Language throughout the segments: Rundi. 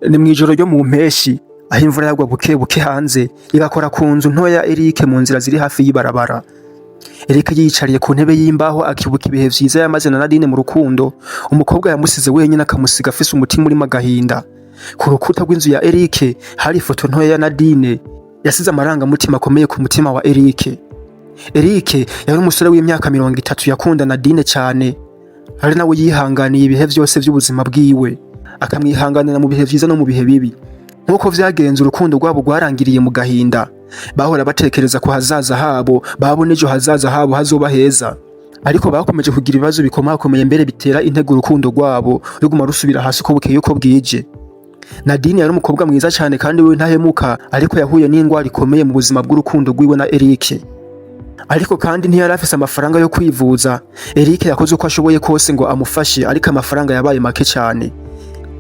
Ni mw'ijoro ryo mu mpeshi, aho imvura yagwa buke buke hanze, igakora ku nzu ntoya ya Eric mu nzira ziri hafi y'ibarabara. Eric yiyicariye ku ntebe y'imbaho, akibuka ibihe vyiza yamaze na Nadine mu rukundo, umukobwa yamusize wenyine, akamusiga afise umutima urimwo agahinda. Ku rukuta rw'inzu ya Eric hari ifoto ntoya ya Nadine yasize amarangamutima akomeye ku mutima wa Eric. Eric yari umusore w'imyaka 30 yakunda Nadine cyane, ari nawe yihanganiye ibihe vyose vy'ubuzima bwiwe, akamwihanganira mu bihe vyiza no mu bihe bibi. Nk'uko vyagenze, urukundo rwabo rwarangiriye mu gahinda. Bahora batekereza ku hazaza habo, babona ejo hazaza habo hazoba heza, ariko bakomeje kugira ibibazo bikomakomeye, mbere bitera intege urukundo rwabo ruguma rusubira hasi uko bukeye uko bwije. Nadine yari umukobwa mwiza cyane kandi w'intahemuka, ariko yahuye n'ingwara ikomeye mu buzima bw'urukundo rwiwe na Eric. Ariko kandi ntiyari afise amafaranga yo kwivuza. Eric yakoze uko ashoboye kose ngo amufashe, ariko amafaranga yabaye make cyane,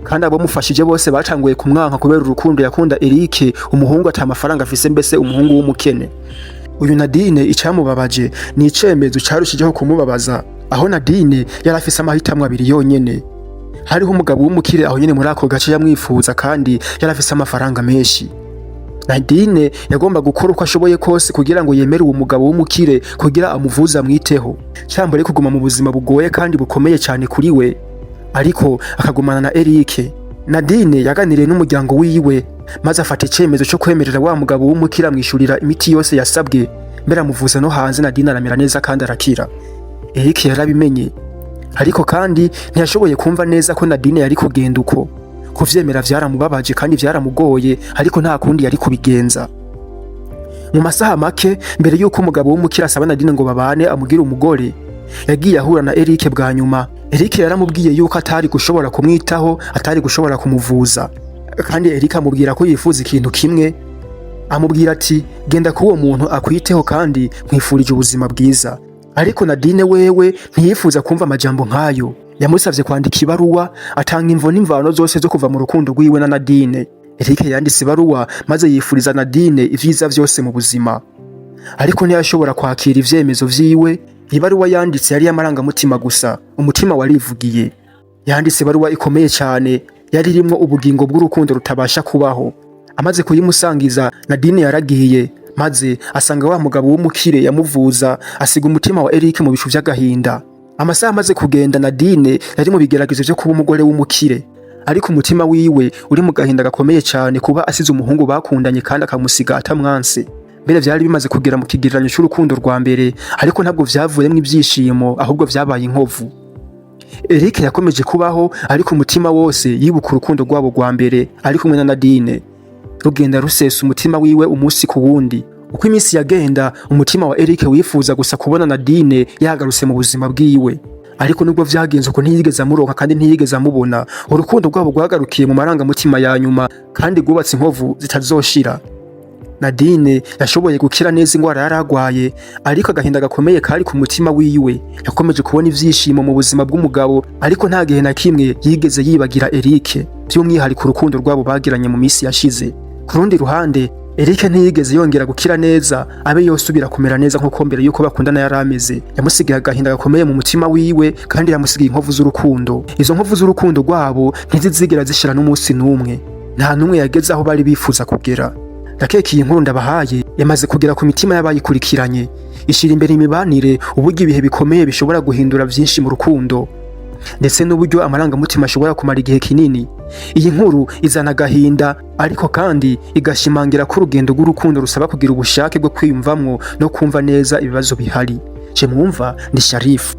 kandi abamufashije bose batanguye kumwanka kubera urukundo yakunda Eric, umuhungu ata amafaranga afise, mbese umuhungu w'umukene. Uyu Nadine, icyamubabaje ni icemezo carushijeho kumubabaza, aho Nadine yari afise amahitamwo abiri yonyene. Hariho umugabo w'umukire aho nyene muri ako gace yamwifuza, kandi yari afise amafaranga menshi. Nadine yagomba gukora uko ashoboye kose kugira ngo yemere uwo mugabo w'umukire kugira amuvuze, amwiteho, cyambere kuguma mu buzima bugoye kandi bukomeye cyane kuri we, ariko akagumana na Eric. Nadine yaganiriye n'umuryango wiwe, maze afata icemezo cyo kwemerera wa mugabo w'umukire, amwishurira imiti yose yasabwe, mbere amuvuza no hanze. Nadine aramera neza kandi arakira. Eric yarabimenye, ariko kandi ntiyashoboye kumva neza ko Nadine yari kugenda uko. Kuvyemera vyaramubabaje kandi vyaramugoye, ariko nta kundi yari kubigenza. Mu masaha make mbere yuko umugabo w'umukire asaba Nadine ngo babane, amugire umugore, yagiye ahura na Eric bwa nyuma. Eric yaramubwiye yuko atari gushobora kumwitaho, atari gushobora kumuvuza, kandi Eric amubwira ko yifuza ikintu kimwe. Amubwira ati: "Genda k'uwo muntu akwiteho, kandi nkwifurije ubuzima bwiza." Ariko Nadine wewe ntiyifuza kumva amajambo nk'ayo. Yamusavye kwandika ibaruwa, atanga imvo n'imvano zose zo kuva mu rukundo rwiwe na Nadine. Eric yanditse ibaruwa, maze yifuriza Nadine ivyiza vyose mu buzima, ariko ntiyashobora kwakira ivyemezo vyiwe. Ibaruwa yanditse yari y'amarangamutima gusa, umutima warivugiye. Yanditse ibaruwa ikomeye cyane, yari irimwo ubugingo bw'urukundo rutabasha kubaho. Amaze kuyimusangiza, Nadine yaragiye, maze asanga wa mugabo w'umukire yamuvuza, asiga umutima wa Eric mu bicu vy'agahinda. Amasaha amaze kugenda, Nadine yari mu bigeragezo vyo kuba umugore w'umukire, ariko umutima wiwe uri mu gahinda gakomeye cyane, kuba asize umuhungu bakundanye kandi akamusiga atamwanse. Mbere vyari bimaze kugera mu kigereranyo c'urukundo rwa mbere, ariko ntabwo vyavuyemwo ivyishimo, ahubwo vyabaye inkovu. Eric yakomeje kubaho, ariko umutima wose yibuka urukundo rwabo rwa mbere ari kumwe na Nadine, rugenda rusesa umutima wiwe umunsi ku wundi. Uko iminsi yagenda, umutima wa Eric wifuza gusa kubona Nadine yagarutse mu buzima bwiwe, ariko nubwo vyagenze uko, ntiyigeze amuronka kandi ntiyigeze amubona. Urukundo rwabo rwagarukiye mu marangamutima ya nyuma, kandi rwubatse inkovu zitazoshira. Nadine yashoboye gukira neza ingwara yari agwaye, ariko agahinda gakomeye kari ku mutima wiwe. Yakomeje kubona ivyishimo mu buzima bw'umugabo, ariko nta gihe na kimwe yigeze yibagira Eric, by'umwihariko urukundo rwabo bagiranye mu minsi yashize. Ku rundi ruhande, Eric ntiyigeze yongera gukira neza, abe yosubira kumera neza nkuko mbere yuko bakundana yari ameze. Yamusigiye agahinda gakomeye mu mutima wiwe, kandi yamusigiye inkovu z'urukundo. Izo nkovu z'urukundo rwabo ntizizigera zishira n'umunsi n'umwe. Nta n'umwe yageze aho bari bifuza kugera. Ndakeka iyi nkuru ndabahaye yamaze kugera ku mitima y'abayikurikiranye. Ishira imbere imibanire, uburyo ibihe bikomeye bishobora guhindura byinshi mu rukundo, ndetse n'uburyo amarangamutima ashobora kumara igihe kinini. Iyi nkuru izana agahinda, ariko kandi igashimangira ko urugendo rw'urukundo rusaba kugira ubushake bwo kwiyumvamwo no kumva neza ibibazo bihari. Je mwumva ni Sharifu.